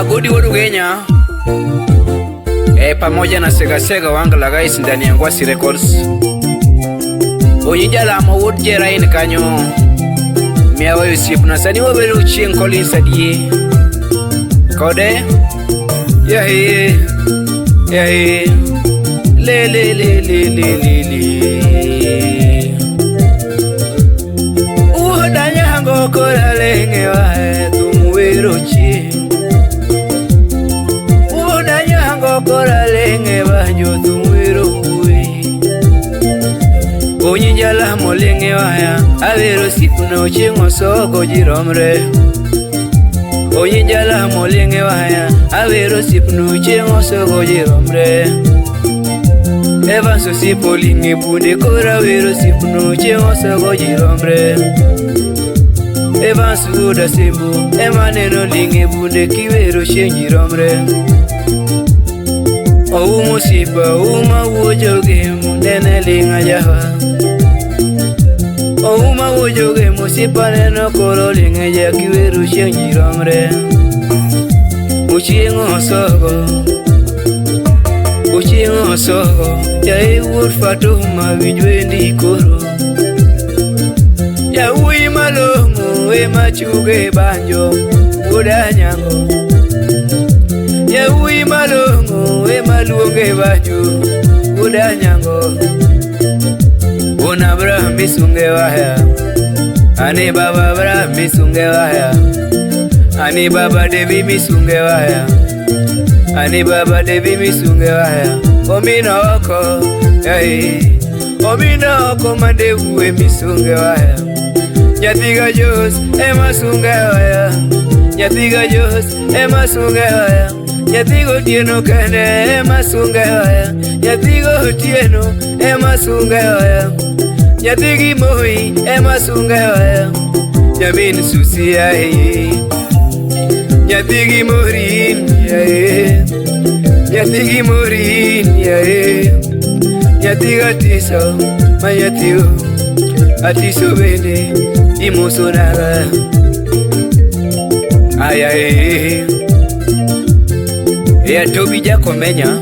Agodi wuod Ugenya pamoja na Sega Sega Wangla guys ndani ya Ngwasi Records. Onyi jalamo wuod Jerain kanyo. Miawa osiepna sani wabedo chieng' Collins adie. Kode yahe yahe le le le le le le le. Wuoda nyango kora lenge wae tumwero chieng'. Wuoda nyango kora lenge banjo tumwero wuoyi. Onyi jalamo lenge waya awero sipno chieng' osogo ji romre. Onyi jalamo lenge waya awero sipno chieng' osogo ji romre. Evans osiepo ling'e bunde kora wero sipno chieng' osogo ji romre. Evans wuoda Sembo ema neno ling'e bunde kiwero chieng' ji romre. Oumo osiepa ouma wuo jogemo nene ling'a jawa. Ouma wuo jogemo osiepa neno koro ling'e ja kiwero chieng' ji romre. Ochieng' osogo Ochieng' osogo yaye wuod Fatuma winj wendi koro. Jawuoyi malong'o ema chuge banjo wuod Anyango. Jawuoyi malong'o ema luonge banjo wuod Anyango. Wuon Abraham misunge waya ani baba Abraham misunge waya ani baba Devi misunge waya ani baba Devi misunge waya omina oko yae omina oko mandewu e misunge waya nyathiga Jos ema sunge waya nyathiga Jos ema sunge waya nyathigo Otieno kende ema sunge waya nyathigo Otieno ema sunge waya nyathigi Moi ema sunge waya nyamin Susi yae nyathigi Morin yae nyathigi Morin yae nyathiga Atiso ma nyathio Atiso bende imoso naga ayae ya Tobi Jakomenya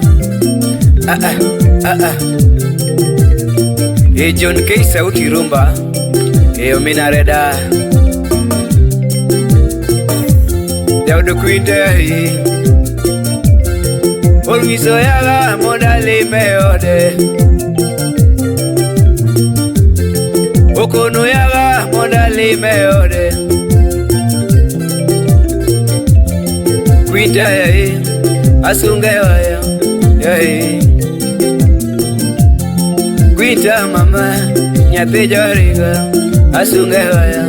ah ah ah ah e John K Sauti Rumba e Omina Reda Daudo Quinte Olwiso yaga monda lime ode Okono yaga monda lime ode Quinte yae asunge waya yae Quinta mama nyathi joriga asunge waya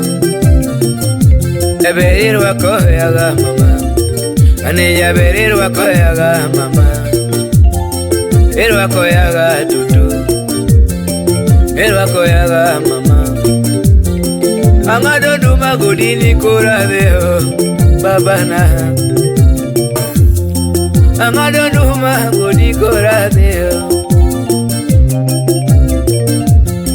Ebe irwako yaga mama ane jaber irwako yaga mama irwako yaga dudu irwako yaga mama Ang'ado duma godini kora dheo babana Ang'ado duma godi kora dheo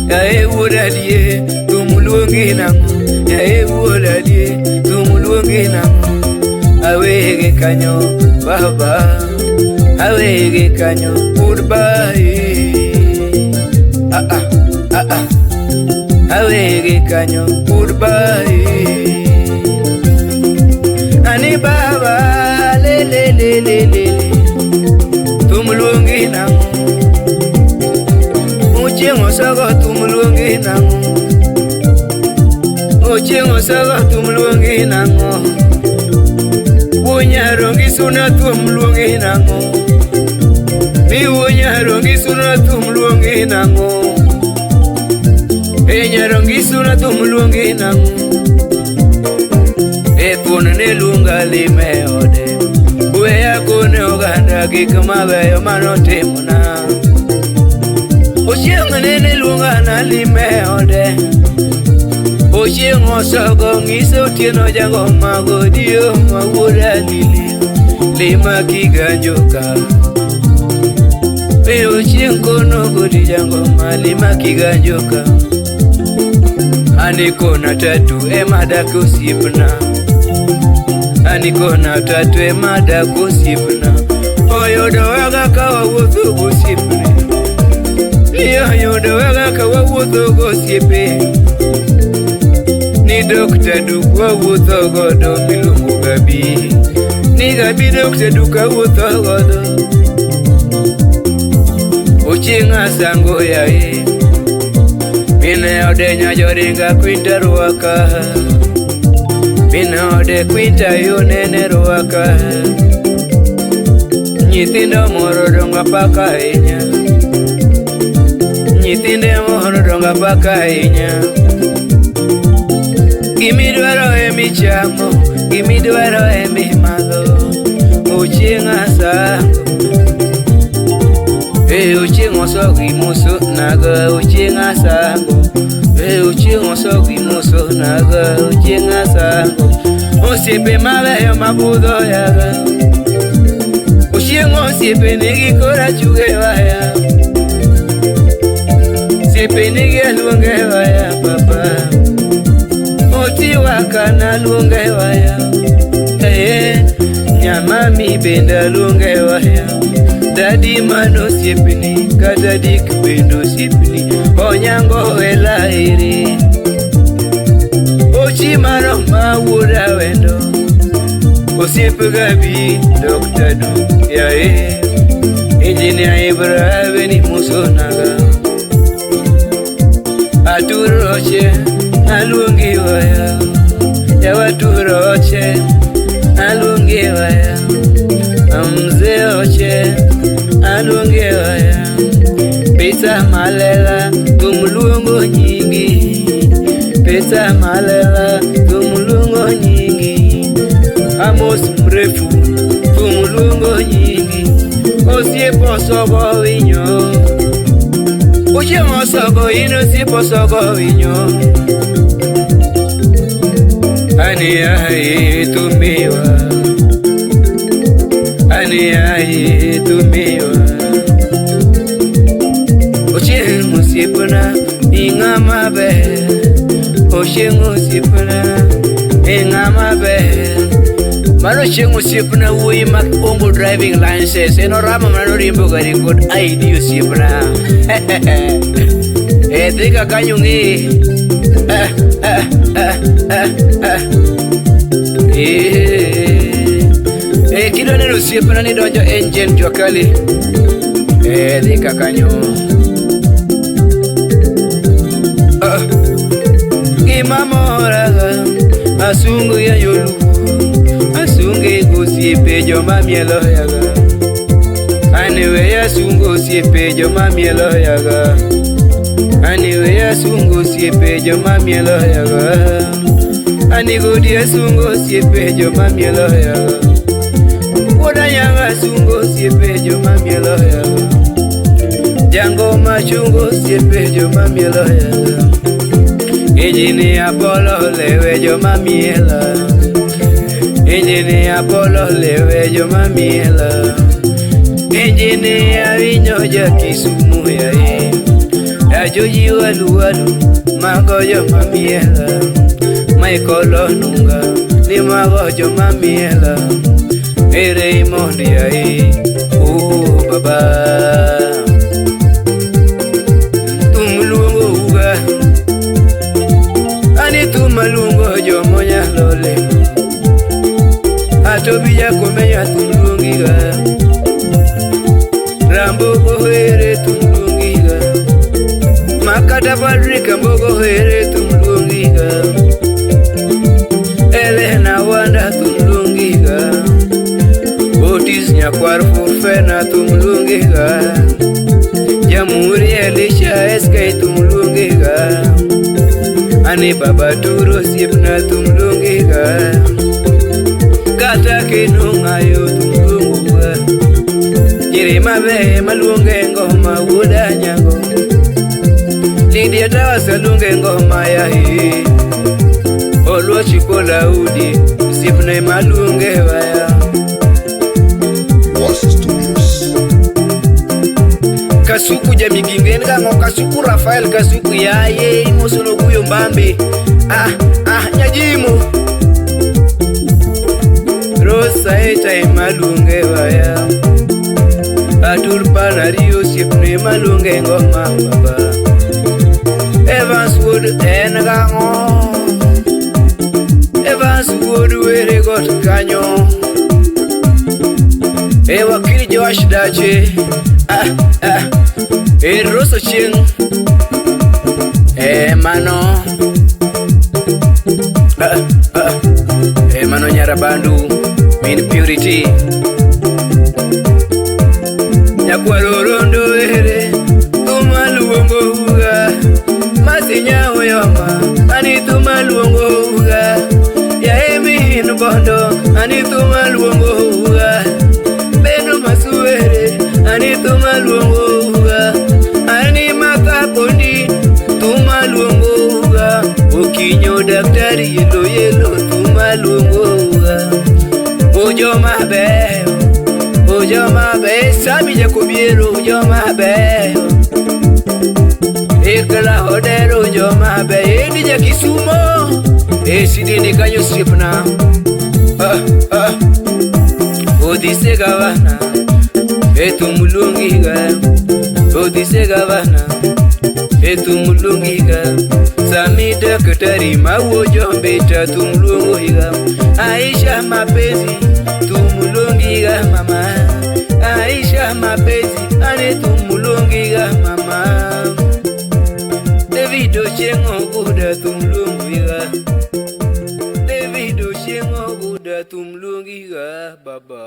Yae wuod adie thum luongi nang'o Yae wuod adie thum luongi nang'o Awege kanyo baba awege kanyo goodbye ah ah ah ah awege kanyo goodbye Ani baba le le le le le thum luongi nang'o Ochieng' osogo thum luongi nang'o Ochieng' osogo thum luongi nang'o Wuo nyarongi suna thum luongi nang'o Mi wuo nyarongi suna thum luongi nang'o E nyarongi suna thum luongi nang'o E thuon ne luonga lime ode Weya kone oganda gik mabeyo manotimona Ochieng' nene luonga nalime ode Ochieng' osogo ng'iso Otieno jangoma godio ma wuod Alili lima kiganjo ka E ochieng' kono godi jangoma lima kiganjo ka Ani kona tatu ema dak osiepna. Ani kona tatwe madak osiepna Oyudowaga ka wawuotho gosiepne Oyudowaga ka wawuotho gosiepe Ni Dokta Duk wawuotho godo miluongo Gabi Ni Gabi Dokta Duk awuotho godo Ochieng' asango yaye Mine odenya joringa kwinta rwaka Mine ode kwinta yo nene rwaka Nyithindo moro dongo apaka ahinya Nyithinde moro dongo apaka ahinya Gimidwaro emichamo Gimidwaro emimadho Ochieng' asango E ochieng' osogi moso naga ochieng' asango E ochieng' osogi moso naga ochieng' asango Osiepe mabeyo mabudho yaga Ochieng' osiepe nigi kora chuge waya Osiepe nigi aluonge waya papa Otiwa kana luonge waya Eh, nyamami bende aluonge waya Dadi mano osiepni kata dik bende osiepni Onyango ela ere Ochi mano ma wuod awendo Osiep Gabi Dr. Duk yae Engineer Ibrahim ni musonaga Aturoche aluongi waya Yawaturoche aluongi waya Mzee oche aluongi waya Pesa malela kum luongo nyingi Pesa malela kum luongo nyingi Amos mrefu kum luongo nyingi Osiep osogo winyo Ochieng' osogo in osiep osogo winyo Ani aye tumiwa Ani aye tumiwa Ochieng' osiepna ing'ama ber Ochieng' osiepna ing'ama ber Mano chieng' osiepna wuoyi ma ongo driving license en orama mana noriembo gari kod ID osiepna Eh dhi ka kanyo ng'i Eh, eh, eh, eh, eh. Eh, eh, kidwa neno osiepna ni donjo Engen Jua Kali Eh, dhi ka kanyo Ah, Gima moraga asungu ya joluo asunge gosiepe joma mielo yaga Anyway asungo osiepe joma mielo yaga Anyway asungo osiepe joma mielo yaga Anigodi asungo osiepe joma mielo yaga Wuoda nyanga asungo osiepe joma mielo yaga Jango machungo osiepe joma mielo yaga Injini Apollo lewe joma mielo Injini Apollo lewe joma mielo Injini awinyo ja Kisumu yae Ajoji walu walu mago joma mielo Michael Onunga ni mago joma mielo Ere imondi yae oh baba Thum luongo uga Ani thum aluongo jomonyalo lemo Atobi jakomenya thum luongiga Rambogo here thum luongiga Makata Patrick Ambogo here thum luongiga Elena Wanda thum luongiga Otis Nyakwar Fufena thum luongiga Jamhuri Elisha SK thum luongiga Ani Baba Turo osiepna thum luongiga Kata keno ng'ayo thum luongoga Nyiri mabeyo maluonge ngoma wuoda nyango Lydia Tawasa luonge ngoma yahe Oluoch Kolaudi osiepna maluonge waya Wasi Studios. Kasuku jamigingo en gang'o Kasuku Rafael Kasuku yaye imosono guyo mbambe Ah ah nyajimo ema luonge ngoma baba. Evans wuod en gang'o? Evans wuod were got kanyo. E wakili Joash Dache. Ah, ah. E Roso Chieng. E mano. Ah, ah. E mano Nyarabandu. Min Purity. Nyakwaro rondo ere. Thuma luongo uga. Masinya oyoma. Ani thuma luongo uga. Yae min bondo. Ani thuma luongo uga. Beno masuere. Ani thuma luongo uga. Ani makapondi. Thuma luongo uga. Okinyo daktari yelo yelo. Thuma luongo uga. Ojo mabeyo. Ojo mabeyo. Sami Jakobiero. Ojo mabeyo. Ikla odero ojo mabeyo. Edi Jakisumo. E sidini kanyo osiepna. Ah, ah. Odhise gavana. E thum luongiga. Odhise gavana. E thum luongiga. Sami daktari mawuo jombita thum luongo higa. Aisha mapenzi thum luongiga mama. Aisha mapenzi ane thum luongiga mama. David Ochieng' Oguda thum luongiga. David Ochieng' Oguda thum luongiga baba.